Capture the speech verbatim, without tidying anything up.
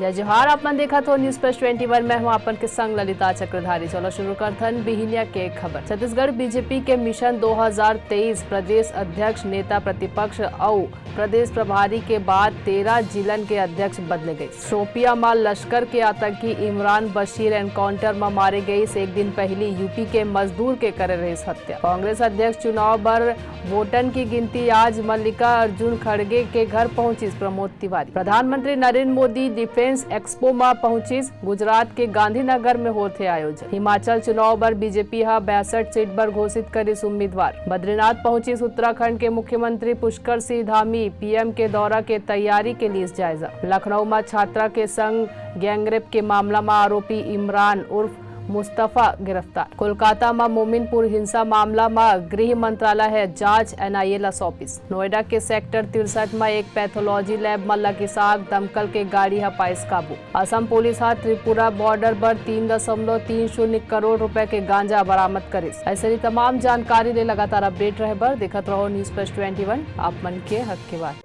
जय जोहार, आप मन देखत हो News Flash twenty one। मैं हूं आप मन के संग ललिता चक्रधारी। चलो शुरू करथन बिहिनिया के खबर। छत्तीसगढ़ बीजेपी के मिशन दो हज़ार तेईस प्रदेश अध्यक्ष, नेता प्रतिपक्ष अउ प्रदेश प्रभारी के बाद तेरह जिलन के अध्यक्ष बदले गए। शोपिया म लश्कर के आतंकी इमरान बशीर एनकाउंटर म मारे गईस। एक दिन पहली यूपी के मजदूर के करे रहिस हत्या। कांग्रेस अध्यक्ष चुनाव बर वोटन की गिनती आज। मल्लिकार्जुन खड़गे के घर पहुंचिस प्रमोद तिवारी। प्रधानमंत्री नरेंद्र मोदी डिफेंस एक्सपो म पहुंचिस। गुजरात के गांधीनगर में होत हे आयोजन। हिमाचल चुनाव बर बीजेपी ह बासठ सीट बर घोषित करिस उम्मीदवार। बद्रीनाथ पहुंचिस उत्तराखंड के मुख्यमंत्री पुष्कर सिंह धामी। पीएम के दौरा के तैयारी के लिए जायजा। लखनऊ म छात्रा के संग गैंगरेप के मामला म आरोपी इमरान उर्फ मुस्तफा गिरफ्तार। कोलकाता म मोमिनपुर हिंसा मामला म गृह मंत्रालय ह जांच एनआईए ला सौंपिस। नोएडा के सेक्टर तिरसठ म एक पैथोलॉजी लैब म लगिस आग, दमकल के गाड़ी ह पाइस काबू। असम पुलिस ह त्रिपुरा बॉर्डर बर तीन दशमलव तीन शून्य करोड़ रुपए के गांजा बरामद करिस। अइसने तमाम जानकारी ले लगातार अपडेट रहे बर देखत रहो News Flash twenty one, आप मन के हक के बात।